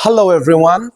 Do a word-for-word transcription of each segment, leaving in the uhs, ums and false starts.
Hello everyone,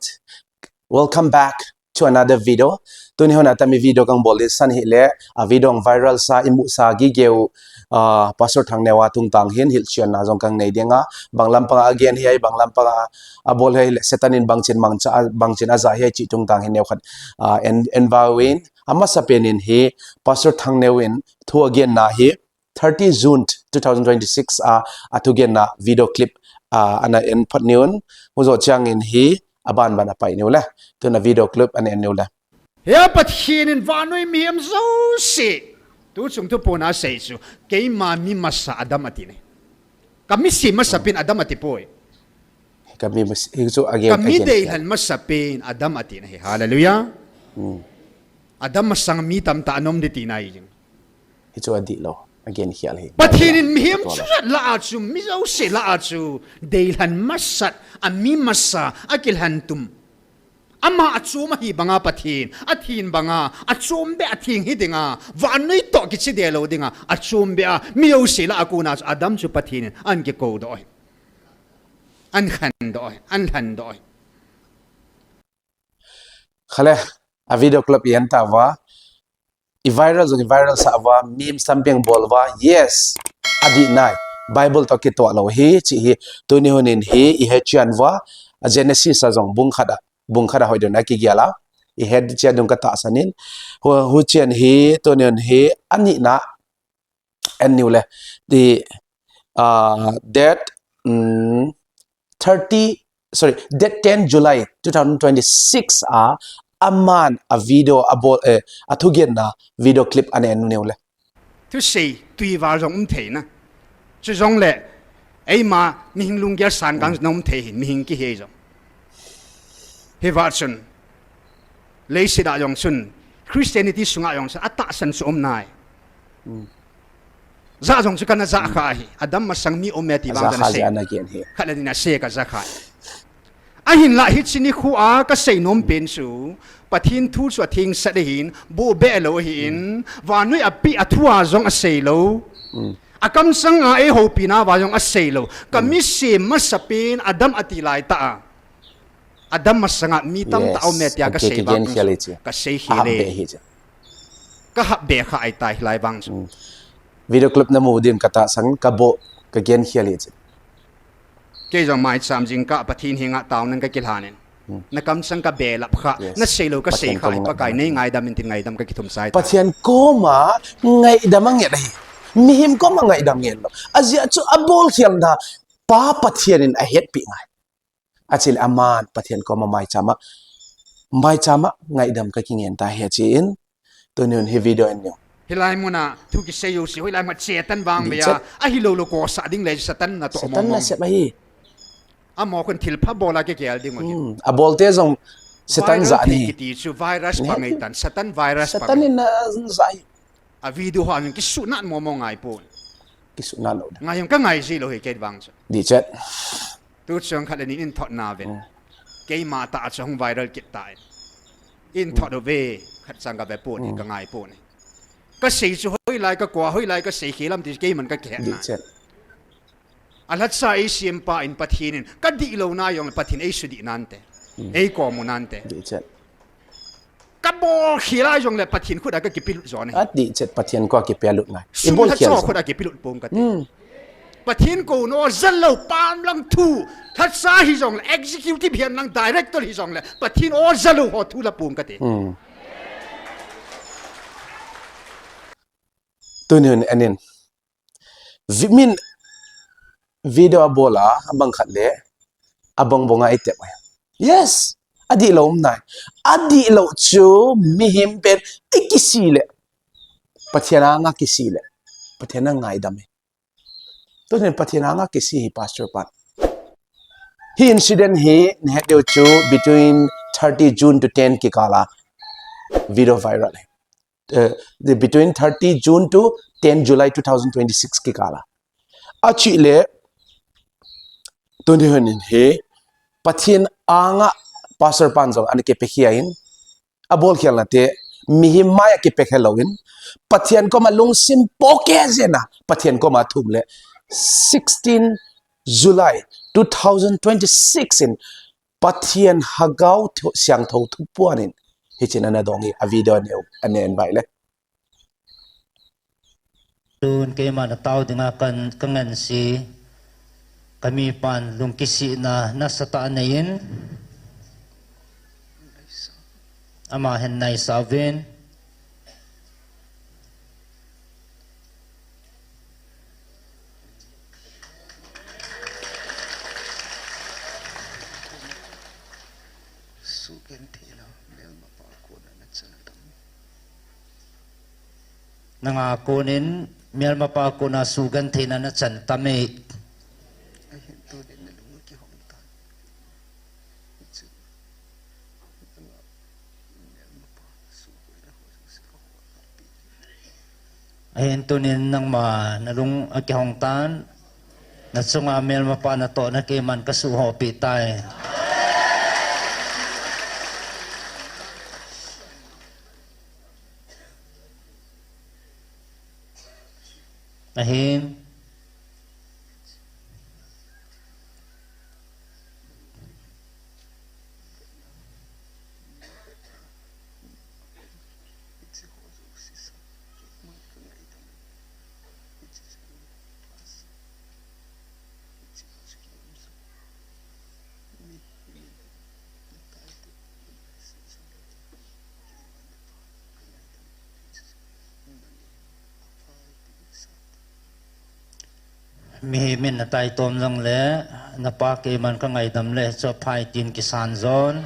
welcome back to another video. Tuni hon atami video kang bol san hi le, a video ang viral sa, imu sa gigeu, uh, Pastor Thangnewa tungtang hin hilchian na jong kang nei dinga, banglam panga again hi ai, banglam panga abol hi le, Satan in bangchin mangcha, bangchin aja hi ai chi tungtang hin neu khat, uh, en, en bawin, amasa penin hi, Pastor Thangneu in thu again na hi, thirty June two thousand twenty-six a, athugenna video clip a, ana en phat niun, hujo chiang in hi aban ban apai niu le, tuna video clip ana en niu le. Hia Pathian in vanui mihem jouse, tu chung tu pona sei chu, keima mi masa Adam ati ne. Ka mi si masa pin Adam ati poi. Ka mi mas, hi chu again, ka mi again, deilhan masa pin Adam ati ne. Hallelujah. Hmm. Adam masang mi tamtah anom di ti nai jing. Hi chu adih lo. Again, hial hi. Pathian in mihem chu la a chu, mi jouse la a chu, deilhan masat, a mi masa, akilhan tum. Ama achom ahi banga Pathian, athin banga, achom be athing hi dinga, vanui to kichi de lo dinga, achom be a, mi jouse la a kuna chu, Adam chu Pathian in, an kikou do hi. An khan do hi, an lhan do hi. Khale, a video clip i en ta va, i viral jong i viral sa va, meme stamping bol va, yes, adih nai. Bible to kitoh lo hi, chi hi, tuni hunin hi, i he chian va, a Genesis a jong bung khat a, bung khat a hoi dun a kigial a, i he chian dung ka tahsan in, hu, hu chian hi, tuni hun hi, ani na, en niu le, the, uh, that, um, thirty, sorry, that ten July two thousand twenty-six a, aman a video a bol, eh, athugenna video clip ana en niu le. Thusei, tui val jong um thei na. Chu jong le, eima, mihing lunggel san kang na um thei hin, mihing ki hei jong. Hi va chun, leiset a jong chun, Christianity sunga jong chun, atahsan chu um nai. Hmm. Jah jong chu kana jah kha hi, Adam masang mi um e ti vang kana sei. Khat le ni na se ka jah kha. Ahinlah hiche nikho a ka seinom pen chu, Pathen thu chu atheng sat ahin, bohbeh lou ahin, vannoi a pi a thu a jong asei lou. A kamsang a eihoupi nauva jong asei lou. Ka mi sem masa pen Adam ati lai tah a. Adam masanga mi tamtah a um e tia ka sei vang chu, ka sei khel e. Ka hapbe kha ahitai hilai vang chu. Video clip na mu din ka tahsan, ka boh, ka gen khel e. Kei jong maicham jingkah Pathen henga taona ka kilhan in. Na kamsang ka belap kha, na sei lou ka sei kha, Pakai nei ngaidam in tin ngaidam ka kithum sai. Pathen koma ngaidam anget ahi. Mihem koma ngaidam ngen lou. Ajeh chu abol khel na Pa Pathen in ahetpi ngai. Achi le aman Pathen koma maicham a, maicham a ngaidam ka kingen ta hi achi in, tuni hun hi video en niu. Hilai muna thu kisei jouse, hoilai ma Satan vang ve a, ahilou lou kosa ding le Satan na to mo mo. Satan na sep ahi. Amo khun thilpha bol a kigel ding u hi. Hmm, abol te jong Satan ja ni. Kiti chu virus pa ngai tan, Satan virus pa. Satan in na ja hi. A video ho a kisuna mo mo ngai pon. Kisuna lou da. Ngai jong ka ngai ji lou hi kei vang chu. Di chet. Tu chung khat le ni in thot na ve. Keima tah a chu hung viral kit ta in. In thot u ve, khat chang ka ve pon, ka ngai pon. Ka sei chu hoilai ka koi, hoilai ka sei khel am ti keiman ka kihe na. Di chet. A lhacha eisem pa in Pathen in, ka dihlou na jong le Pathen eisudih nante. Eikom u nante. Di chet. Ka bol khel a jong le Pathen khut a ka kipelut jo na hi. Ati chet Pathen ko a kipelut ngai. Sun lhacha khut a kipelut pong kati. Pathen kou na jal lou pam lang thu. Lhacha hi jong le executive hihen lang director hi jong le Pathen o jal lou ho thu la pong kati. Tuni hun en in. Min video abol a, abang khat le, abang bang a itep. Yes, adihlou um nai. Adihlou chu mihem pen ikisi le. Pathen anga kisi le. Pathen anga ngaidam e. Tunin Pathen anga kisi hi Pastor pan. Hi incident hi, nahet diu chu between thirty June to ten kikal a video viral e. Eh, the, between thirty June to ten July two thousand twenty-six kikal a. Achi le, tuni hun in hi, Pathen anga Pastor pan jong ana kipe khia in, abol khel na te, mihem mai a kipe khel lou in, Pathen koma lungsim poh kei jeng a, Pathen koma thum le, sixteen July two thousand twenty-six in, Pathen Lhagao Siangthou thupuan in hichun ana dong hi, a video aneo, anen vai le. Tun keima na tao dinga kan, ka ngen si, ka mipan lungkisihna nasatah anei in, ama hin naisah uvin. Nanga konin melmapa kona sugentheina nachan tame. Ahin tunin nangma nalung akihong tan, nachunga melmapa natohna keiman kasuhhopi tai. Ahin. Mihem in nataitom jongle, napa keiman kangaidam le, chu phai tin kisan jon.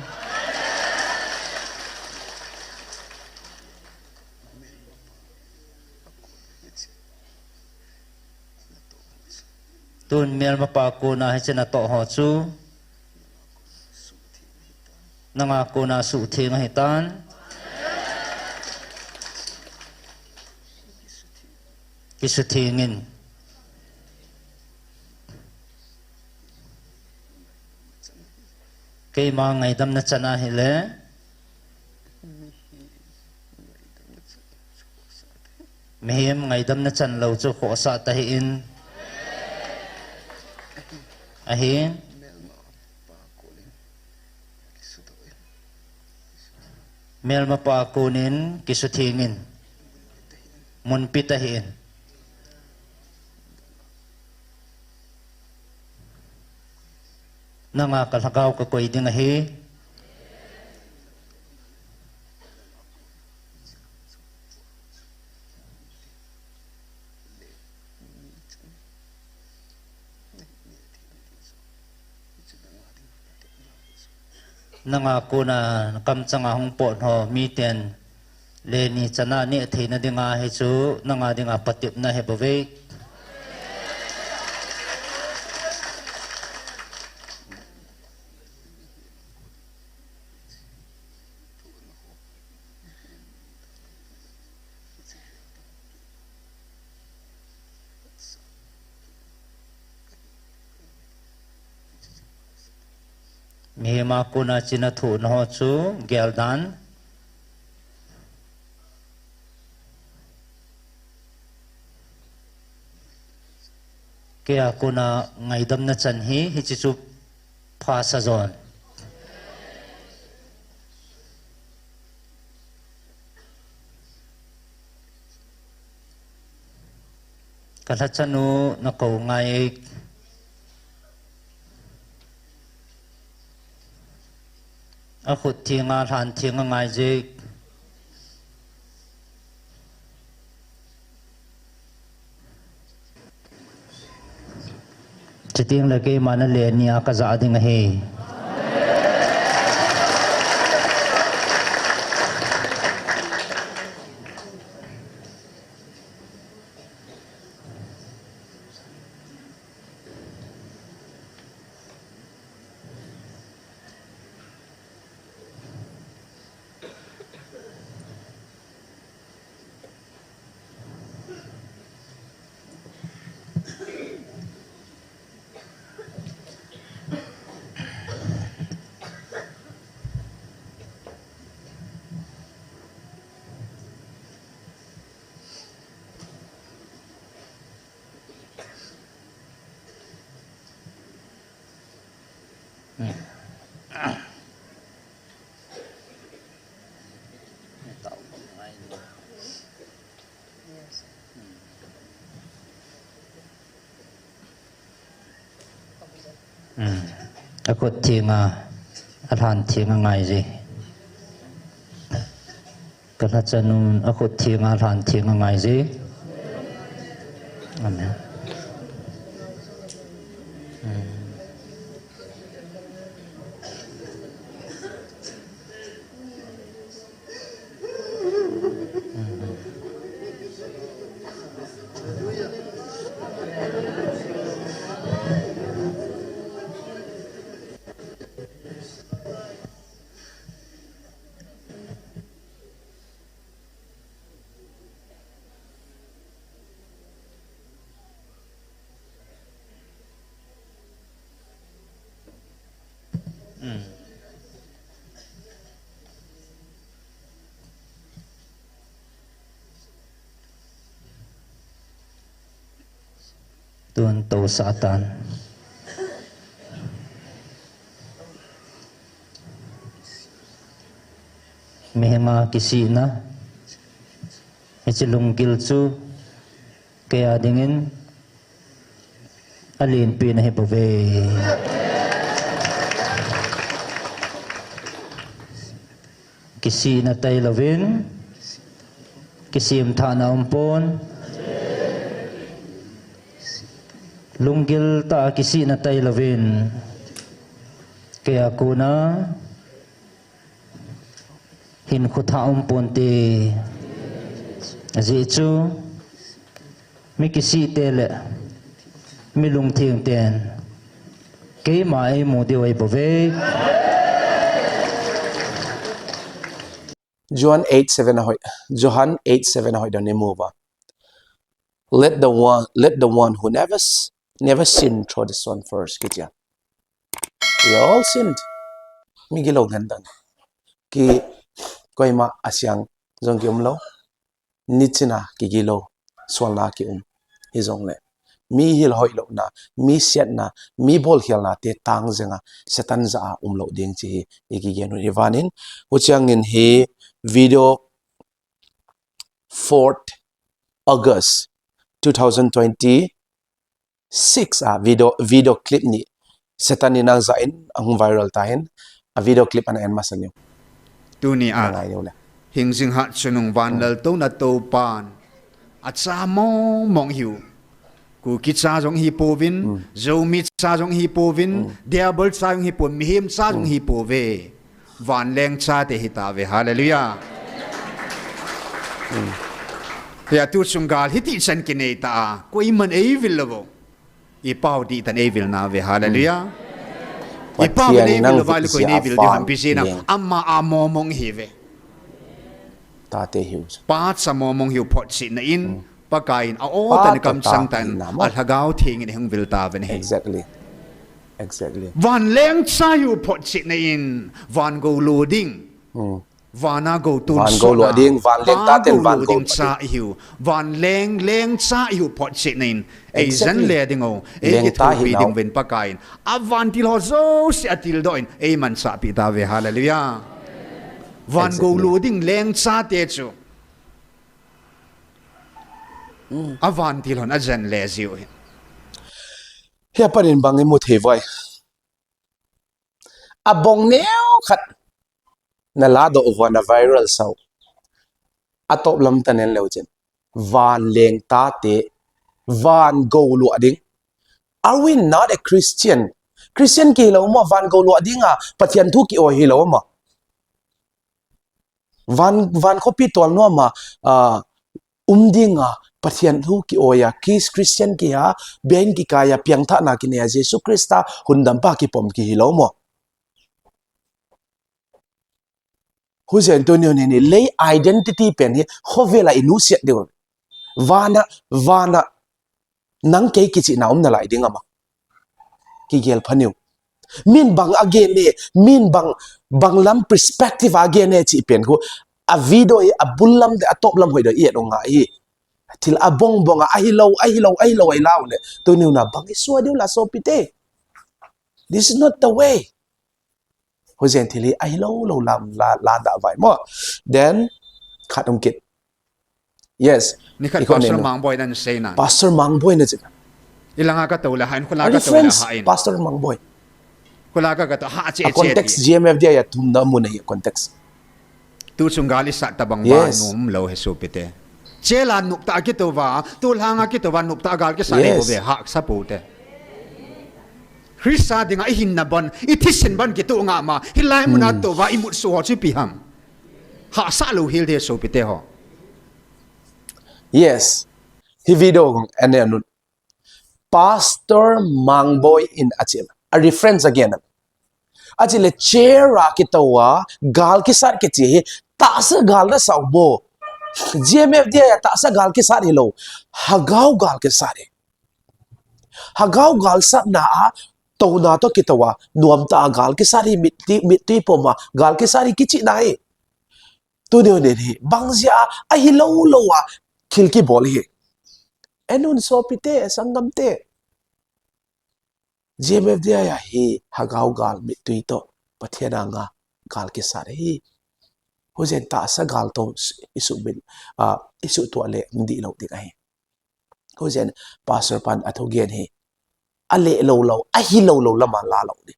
Tun melmapa kona hiche natoh ho chu nanga kona suhtheng ahitan. Kisuthengin. Keima ngaidamna chan ahile. Mihem ngaidamna chan lou chu khohsah tahih in. Ahin. Melmapa konin kisuthengin. Munpi tahih in. Nanga kalhagao kakoi ding ahi. Nanga kona kamchanga hung pot ho miten leni chana nehtheina dinga hichu nanga dinga patepna ahi bouve. Mihem a kona china thohna ho chu geldan. Keia kona ngaidamna chan hi hiche chu phasa jon. Kalhachanu nakou ngai. Akhut thenga lhan theng angai jeh. Chuteng le keima naleni a kajah ding ahi. Hmm. A khut thenga, a lhan thenga ngai je. Ka lhachanun a khut thenga, a lhan thenga ngai je. Amen. Hmm. Tun to Satan. Mihem a kisihna, hiche lunggil chu kei a dingin alen pen ahi bouve. Kisihna tailouvin, kisemthahna umpon, lunggil tah a kisihna tailouvin, kei a kona hinkho thah umponte. Ajeh chu, mi kisihte le mi lungthengten keima eimu diu ahi bouve. John eight seven a hoi, Johan eight seven a hoi dan imu uva. Let the one, let the one who never s-, never sin throw the stone first, kitia. We all sinned. Mi gilou ngen dan. Ki, koima asang jong kium lou. Nichina kigilou, solna kium. Hijongle, mi hilhoi louna, mi siatna, mi bolkhelna te tang jenga Satan jah a umlou ding chu hi, i kigen u hi vanin. Huchangin hi video fourth August two thousand twenty, six a video, video clip ni Satan in ajah in ahung viral tahin, a video clip ana en masa leu. Tuni a, ngai leu le. Hingjing hatchungnung vanlaltouna Toupan acha mong mong hiu. Kuki cha jong hipouvin, Zomi cha jong hipouvin, Diabol cha jong hipouvin, mihem cha jong hipouve. Vanleng chate hitauve, hallelujah. Hia tuchung gal hiti chan kinei ta a, koiman eivil lou. I pao dih tan eivil nauve, hallelujah. I pao in eivil lou, vai le koi in eivil diu ham pi jina. Ama a mong mong hiuve. Tate hiu. Pa cha mong mong hiu photchetna in, Pakai in a-o tan, kamchang tan, a Lhagao Theng in ahung vil tauvin ahi. Exactly. Exactly. Vanleng cha hiu photchetna in, van gou lo ding. Van a gou tun sot a, van gou lo ding, vanleng taten van gou lo ding cha ihiu. Vanleng, leng cha ihiu photchetna in. Exactly. Eijen le ding o, eikithopi ding uvin Pakai in. Avantil ho jouse atildoh in, eimanchahpi tauve, hallelujah. Van gou lo ding leng chate chu. Avantil hon ajen le jiu hin. Hia panin bang imu thei uvem? Abong neo khat naladoh uva naviral sau. Atop lam tanen leu chun. Vanleng tate, van gou lo ding. Are we not a Christian? Christian kihilou mo, van gou lo dinga Pathen thu ki-oi hilou mo. Van, van khopi tolnom a, ah, um dinga Pathen thu ki-oi a, Chris-, Christian kihi a, beng kikai a, piangthahna kinei a, Jesu Christa hundampa kipom kihilou mo. Hujen tuni hin, lei identity pen hi, khovel a inusiat diu. Van a, van a, nang kei kichihna um nalai ding ama. Kigel pha niu. Min bang a gen e, min bang, bang lam perspective a gen e chih pen khu. A video hi, abul lam le atop lam hoidoh i et u ngai hi. Thil abong bong a, ahilou, ahilou, ahilou, ahi lau le. Tuni hin bang i sua diu la sopite. This is not the way. Hujen thil hi ahilou lou lam la, la da vai mo. Then, khat um kit. Yes. Nikhat Pastor Mangboi nan sei nan. Pastor Mangboi na chika. Ilanga ka tou le hain, khula ka tou le hain. Pastor Mangboi. Kula ka ka to ha che a che context ti. G M F D I a thumna mun ahi context. Tu chung gal i sat tabang ba yes. Nom lo he sopite. Chela nop ta kito va, tu langa kito va nop ta gal kisat yes. Ve ha sa pote. Christa dinga i hinna ban, i thisin ban kito nga ma, hilai muna hmm. To va i mutsu ho chu ipi ham. Ha sa lo hil de sopite ho. Yes. Hi video kong ane anun. Pastor Mangboi in a chim. A reference again. A chile chair a kitoa gal kisat kichi hi tahsa gal na sau bo. G M F D I a tahsa gal kisat hi lo. Hagao gal kisat hi. Hagao gal sat na a tona to kitoa nuam ta gal kisat hi mit ti mit ti poma gal kisat hi kichi na hi. Tu deu nen hi bang zia a hi lo lo a thil kibol hi. Enun sopite, sangam te. G M F D I a hi hagao gal mit tui to Pathian anga gal kisat hi. Huzen tahsa gal to isu bil a isu tua le ndi lo ding ahi. Huzen pastor pan a thu gen hi. A le lo lo, a hi lo lo lama la lo ni.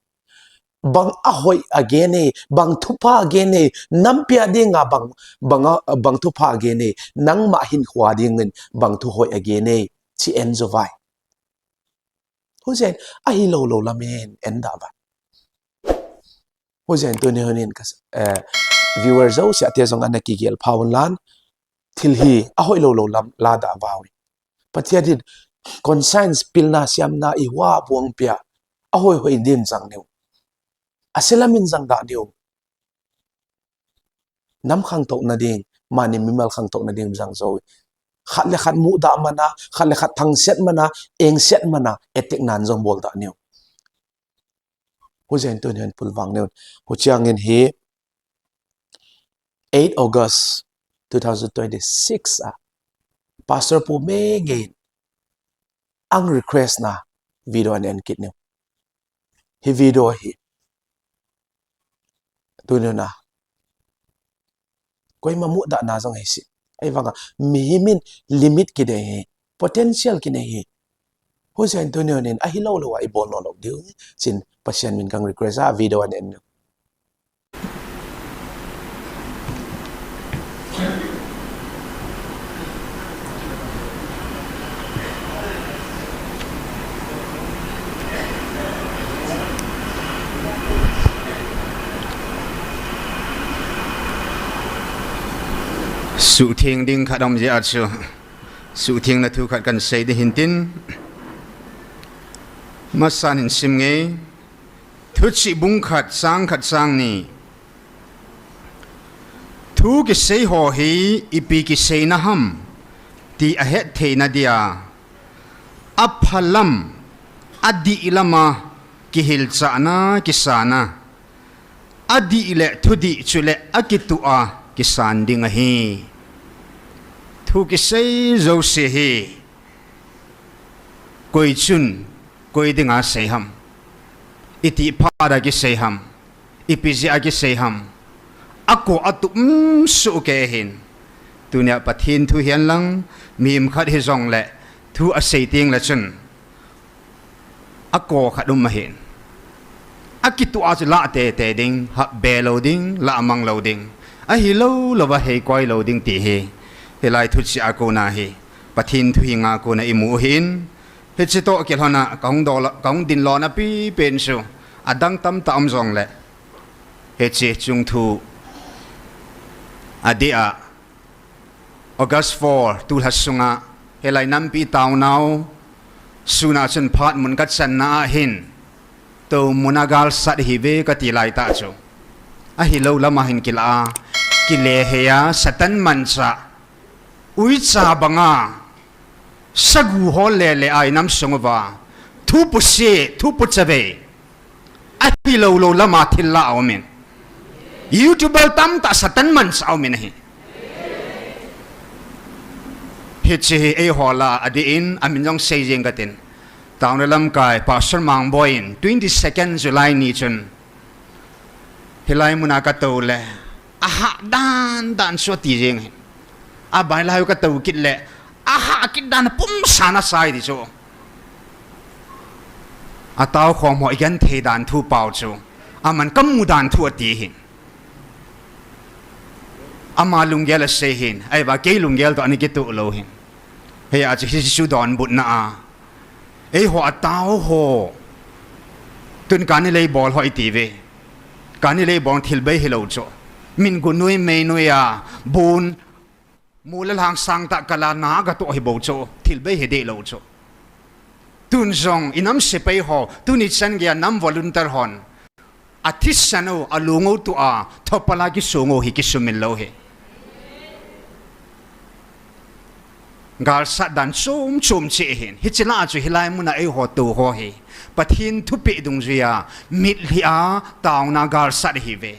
Bang a hoi a gen e, bang thupha a gen e, nampi a dinga bang, bang, a, bang thupha a gen e, nangma hin khua dingin bang thu hoi a gen e, chi en zo vai. Huzen, a hi lo lo lamin en da vai. Huzen tu ni hunin ka, eh, viewer zo si a te zong ana kigel pha un lan, thil hi a hoi lo lo lam la da vai. Pathian in conscience pilna siamna i hua buang pia a hoi hoi din zang neu. A selamin zang da neu. Nam khang tok na ding, mani mimal khang tok na ding zang zo. Khat le khat mu da mana, khat le khat thang set mana, eng set mana, etik nan zong bol da neu. Huzen tu nen pul vang neu. Huchiangin hi eight August two thousand twenty-six a Pastor Pu Mengin ang request na video an en kit neu. Hi video hi. Tu neu na. Koima mu da na zong hi si. Ai vanga mi hi min limit ki de hi. Potential ki ne hi. Huzen tu neu nen a hi lo lo a i bol no lo diu. Chin Pasian min kang request a video an en neu. Suhtheng ding khat om jeh a chu. Suhthengna thu khat kan sei ding hin tin. Masan hin sim ngei. Thuchih bung khat, chang khat, chang ni. Thu kisei ho hi ipi kiseina ham ti a het theina dia, a pha lam, a dih lama kihilchahna, kisana, a dih le thudih chule a kituh a kisan ding ahi. Thu kisei jouse hi koi chun koi dinga sei ham? Itih phat a kisei ham? Ipi jeh a kisei ham? A ko a tup um suh kei hin. Tunia Pathen thu hihen lang, mihem khat hijongle thu a sei teng le chun a ko khat um ahin. A kituh a chu lah tete ding, hap be lou ding, lah mang lou ding. Ahi lou louva hei koi lou ding ti hi. Hilai thuchih a kona hi Pathen thu hinga kona i mu u hin. Hiche toh kilhona ka hung dol, ka hung din lona pipen chu adang tamtah um jongle, hiche chungthu a dia August four, tulha sunga, hilai nampi taonau, suna chun phat mun ka channa a hin, tou muna galsat hi ve ka ti lai tah chu. Ahi lou lama hin kila a, kile hei a, Satan manchah, uicha banga, sagu hol lele a i nam sung uva, thu pusi, thu pucha ve. Ahi lou lou lama thil la a um in. YouTuber tamtah Satan manchah a um in ahi. Hiche hi eiho lah a din, amin jong sei jeng ka tin. Taona lamkai, Pastor Mangboi in, twenty-second July ni chun. Hilai muna ka tou le. Ahah dan dan chu ati jeng hin. Abai lai ka tou kit le. Ahah kit dan pumsa na sai ti chu. Atao khom ho igenthei dan thu pau chu, aman kamu dan thu ati hin. Ama lunggel asei hin, ahivang kei lunggel toh ana kitoh lou hin. Hia chu hiche chu donbutna a, eiho atao ho, tun kani lei bol ho iti ve. Kani lei bol thil bei hilou chu, min gu nui mei nui a, bun, mu le lhang sangtah kal a na gatoh hi bou chu, thil bei hideh lou chu. Tun jong inam sepai ho, tuni chan geiya nam volunteer hon athisan u, alung u toh a, thopal a kisong u hi kisumil lou hi. Galsat dan chom chom cheh hin, hiche lah a chu hilai muna eiho tou ho hi, Pathen thupeh dungjuiya mitlhi a taona galsat ahiuve.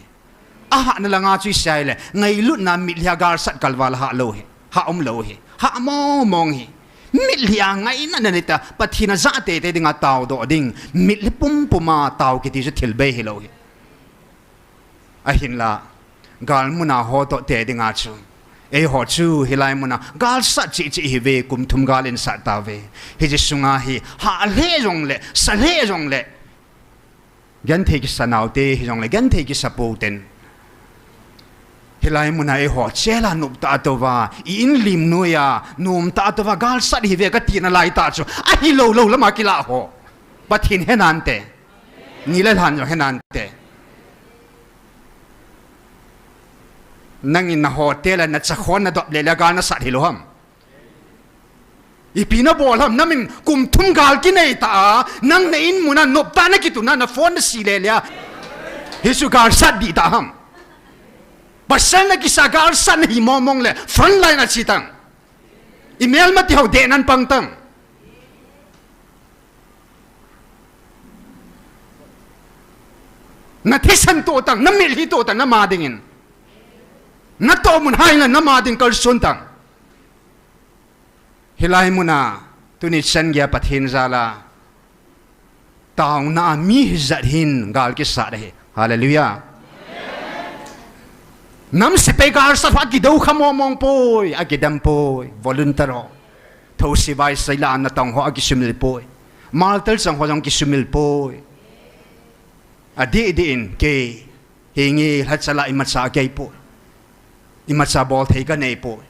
Ahahna langa chu isei le, ngailutna mitlhi a galsat kalval hah lou hi, hah umlou hi, hah mong mong hi. Mitlhi a ngaina nanei ta, Pathen a jah teitei dinga taodoh ding, mitlhi pumpum a tao kiti chu thil bei hilou hi. Ahinla, gal muna ho toh te dinga chu, eiho chu hilai muna galsat cheh cheh ihiuve, kum thum gal insat tauve. Hiche sunga hi, hah lheh jongle, sa lheh jongle, genthei kisa naote hijongle, genthei kisa pou ten, hilai muna eiho chela noptah a touva, i-in lim noiya nomtah a touva galsat ihiuve kati nalai tah chu, ahilou lou lama kilah ho, Pathen henante. Ni le lhan jong henante. Nangin na hotel a nachakhon nadop lele gal nasat hilou ham? Ipi nabol ham? Namin kum thum gal kinei tah a, nang na-in muna noptah a nakituna, na phone nasi lele a, hichu galsat dihtah ham? Pasal nakisa galsat nahi mong mong le, front line a che tang. Imelmate ho dehnan pang tang. Nathisan toh tang, namitlhi toh tang, nama dingin. Natohmun haina, nama ding kalson tang. Hilai muna, tuni chan geiya Pathen jal a taona a mi hijat hin gal kisat ahi. Hallelujah. Nam sepai galsat ho akidou kha mong mong poi, akidem poi, volunteer ho. Thousi vaisei lah a natong ho akisumil poi. Martyr chang ho jong kisumil poi. Adih dih in kei, hinge lhacha lah imacha kei poi. Imacha bol thei kanei poi.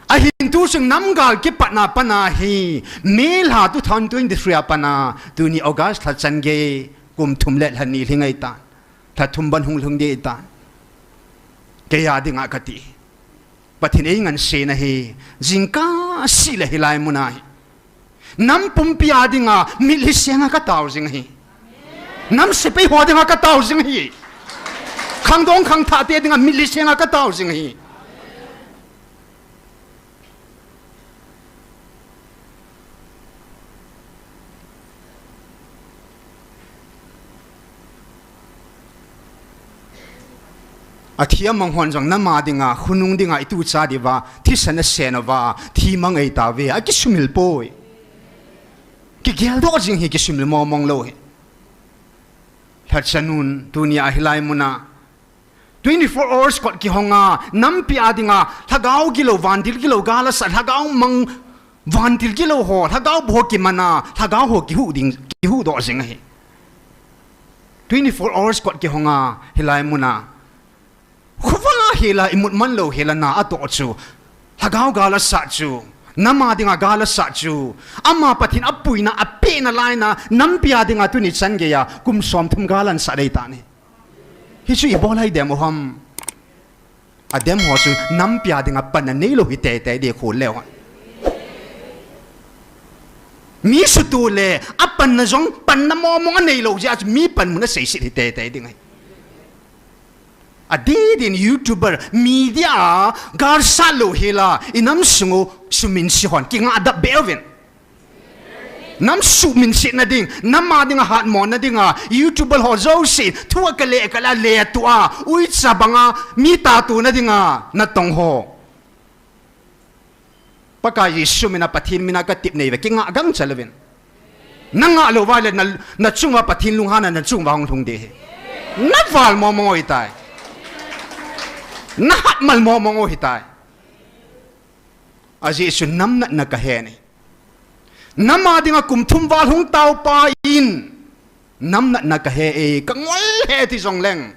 Ahin tuchung namgal kipatna pana hi, May lha two thousand twenty-three a pana, tuni August lha chan gei, kum thum le lha ni lhing ahitan. Lha thum ban hung lhung ding ahitan. Kei a dinga kati. Pathen in eingansena hi, jingkah seh le hilai muna hi, nam pumpi a dinga mitlhi senga katao jing ahi. Nam sepai ho dinga katao jing ahi. Khangdong khangthahte dinga mitlhi senga katao jing ahi. Athi amang hon jong nama dinga, khonung dinga, itucha diuva thisan asen uva, thi mang ahi tauve, akisumil poi. Kigeldoh jing hi, kisumil mong mong lou hi. Lhachanun tunia hilai muna twenty-four hours kot kihonga, nampi a dinga lhagao gilou, vantil gilou gal asat, lhagao mang, vantil gilou ho, lhagao bou ho kimana, lhagao ho kihuh ding, kihuhdoh jing ahi. Twenty-four hours kot kihonga, hilai muna, khovah hela, imut man lou hela na atoh chu, lhagao gal asat chu, nama dinga gal asat chu, ama Pathen apuina, apehna laina, nampi a dinga tuni chan geiya kum somthum gal ansat ahitan ahi. Hichu ibol a idem u ham? Adem ho chu nampi a dinga panna neilou hi teitei ding, khol leu hen. Mi sutoh le, apanna jong panna mong mong aneilou jeh a chu mi panmun aseiset hi teitei ding ahi. Adeh din YouTuber, media a galsat lou hela, inam sung u suminset hon kingah dap beh uvin. Nam suminsetna ding, nama dinga hatmona dinga, YouTuber ho jouse, thu akale kale a le atoh a, uicha banga mi tatona dinga natong ho, Pakai Jesu mina, Pathen mina katep nahiuve, kingah gangchal uvin. Nangah lou uva le na, nachung uva Pathen lunghanna nachung uva hung lhung ding ahi. Naval mong mong u hitai. Nahatmal mong mong u hitai. Ajeh chu nam natna kahe ahi. Nama dinga kum thum val hung taopa in, nam natna kahe e, kangol e ti jongleng,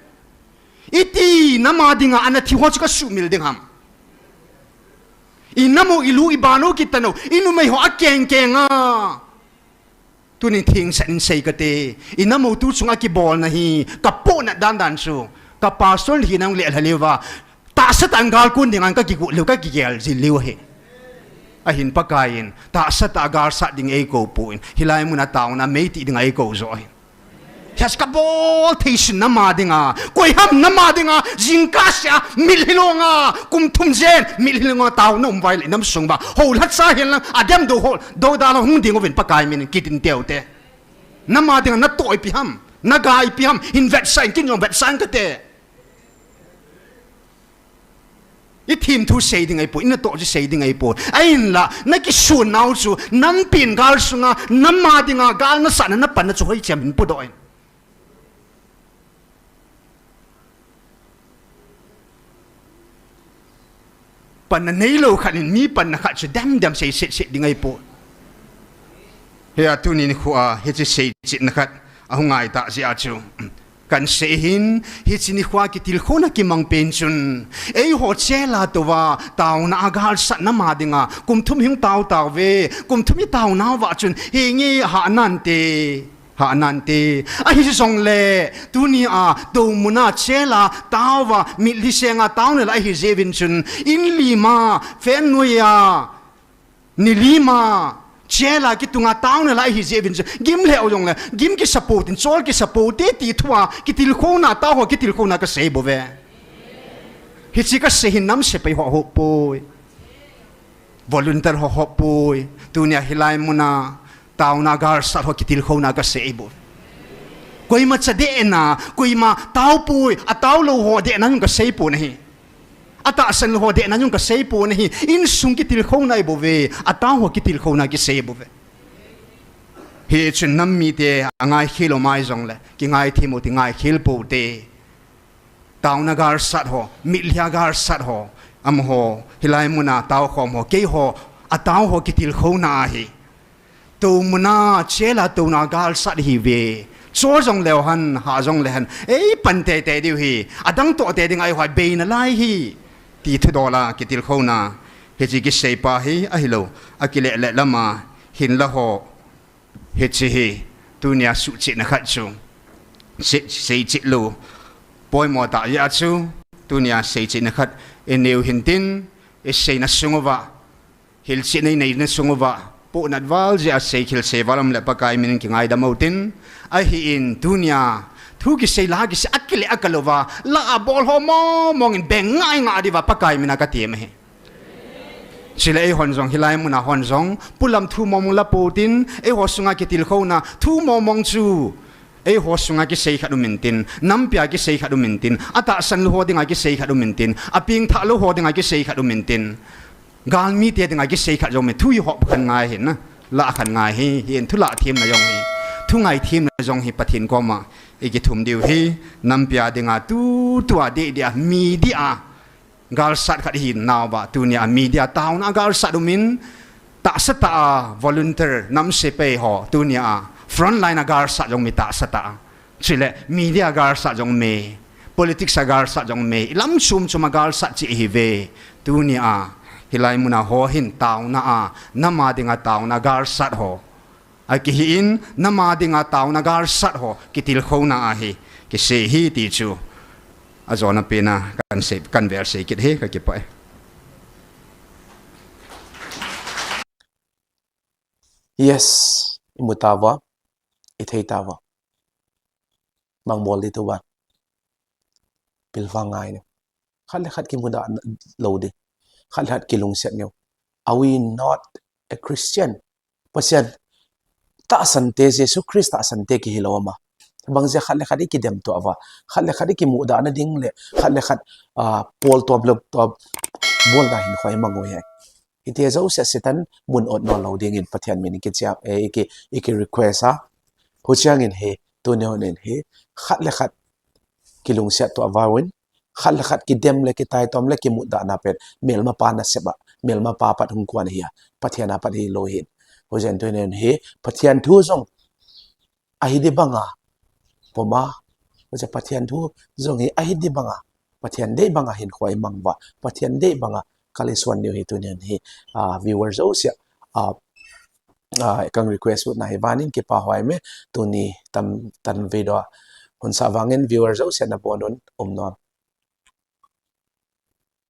iti nama dinga ana thi ho chu kasumil ding ham? Inam u, ilu, iban u, kitan u, inumei ho akeng keng a. Tunin thengsan in sei kate, inam u tu chunga kibolna hi, kapohnat dan dan chu, ka pastor hina hung lelha leuva, tahsa tah in gal kon dinga kakigel leu, kakigel jing leu ahi. Ahin Pakaiyin tahsa tah a galsat ding eikou poi, hilai muna taona meiti dinga eikou joh ahi. Hiche kabol thei sun nama dinga, koi ham nama dinga, jingkah sea, mitlhi longa, kum thum jen, mitlhi longa taona um uva ahile inam sung uva, houlhacha henlang, adem dou ho, dou dalha hung ding uvin Pakai minin kitin teute. Nama dinga natoh ipi ham, naga ipi ham, hin vetsah in, ken jong vetsah in kate. Ithim thu sei ding ahipoi, inatoh chu sei ding ahipoi. Ahinla, nakisonnau chu, nampin gal sunga, nama dinga, gal nasatna, napanna chu hoicham in podoh in. Panna neilou khat in mi panna khat chu demdem sei setset ding ahipoi. Hia tuni nikhoa hiche seichetna khat ahung ngai tah jeh a chu, kahin sei hin, hiche nikhoa kitilkhouna kimang pen chun, eiho chela touva, taona a galsat nama dinga, kum thum hung tao tauve, kum thum itaonauva chun, henge hah nante. Hah nante. Ahi jongle, tunia, toumuna chela taova, mitlhi senga taona la ahi jeh uvin chun, in lima, fan noiya, ni lima, chela kitunga taona la ahi jeh uvin chun, gim lheh jongle, gim kisa pou tin, chol kisa poute ti thua, kitilkhouna, tao ho kitilkhouna kasei bouve. Hiche kasei hin nam sepai ho hop poi. Volunteer ho hop poi. Tunia hilai muna, taona galsat ho kitilkhouna kasei bou. Koima cha dehna, koima tao poi, atao lou ho dehna jong kasei pon ahi. Atahsan lou ho dehna jong kasei pon ahi. Insung kitilkhouna ahibouve, atao ho kitilkhouna kisei bouve. Hichun nam mite angai khel u mai jongle, kingai them u ti ngai khel poute. Taona galsat ho, mitlhi a galsat ho, amaho, hilai muna taokhom ho, keiho, atao ho kitilkhouna ahi. Toumuna, chela touna galsat ihiuve. Cho jongleu hen, hah jongle hen, eipan teitei diu ahi, adang toh te dinga eiho beina lai ahi, ti thudola kitilkhouna, hiche kiseipa hi, ahilou, akilele lama, hinla ho, hiche hi, tunia suhchetna khat chu, se-, seichet lou, poimo tah jeh a chu, tunia seichetna khat, ineiu hintin, iseina sunguva, hilchetna ineina sunguva, pohnat val jeh a seikhel sei val um le Pakai minin kingaidam utin, ahin tunia, thu kisei la kisei akile akalouva, la abol ho mongmong in beng ngai ngai diuva Pakai mina katem ahi. Chule eihon jong hilai muna hon jong, polam thu mongmong la poutin, eiho sunga kitilkhouna, thu mongmong chu, eiho sunga kisei khat um intin, nampia kisei khat um intin, atahsan lou ho dinga kisei khat um intin, apengthah lou ho dinga kisei khat um intin, galmite dinga kisei khat jong ume, thu ihop khan ngai hin na, lah khan ngai hi, hin thu lah themna jong hi, thu ngai themna jong hi Pathen koma, ikithum diu hi, nampia dinga tutua deh deh a, mi deh a, galsat khat ihinauva, tunia media taona galsat umin, tahsa tah a volunteer nam sepai ho, tunia frontline a galsat jong ume tahsa tah a. Chule media galsat jong ume, politics a galsat jong ume, ilam chom chom a galsat cheh ihiuve, tunia, hilai muna ho hin taona a, nama dinga taona galsat ho. Akihin, nama dinga taona galsat ho, kitilkhouna ahi, kisei hi ti chu. Ajona pena, kan sei, kan vel sei kit hi, kakipah e. Yes, imu tauva, ithei tauva. Mangbol di tuva. Pilvang ngai ni. Khat le khat kimudah lou di. Khat le khat kilungset niu. Are we not a Christian? Pathen tahsante, Jesu Christ tahsante kihi lou ama. Bang jeh a khat le khat ikidem tou uva. Khat le khat ikimudah na ding le. Khat le khat, ah, pol tou lou tou. Bolna hin khoi mang u hi. Hiti jou seh Satan mun ot nom lou dingin Pathen min kichia, eh, iki, iki request a. Huchiangin hi, tuni hin hi, khat le khat kilungset tou avau in, khat le khat kidem le kitaitom le kimudah na pen, melmapa nasep a, melmapa pat hung kon ahi a, Pathen a pat hilou hin. Hijeh in tunin hi Pathen thu jong ahi di banga pom a, hijeh Pathen thu jong hi ahi di banga, Pathen dei banga hinkho imang uva, Pathen dei banga kal isuan diu hi tunin hi, ah, viewer jouse, ah, ah, kang request u na hi vanin kipa hoi me, tuni tam tan video hun sa vangin viewer jouse nabonun umnom.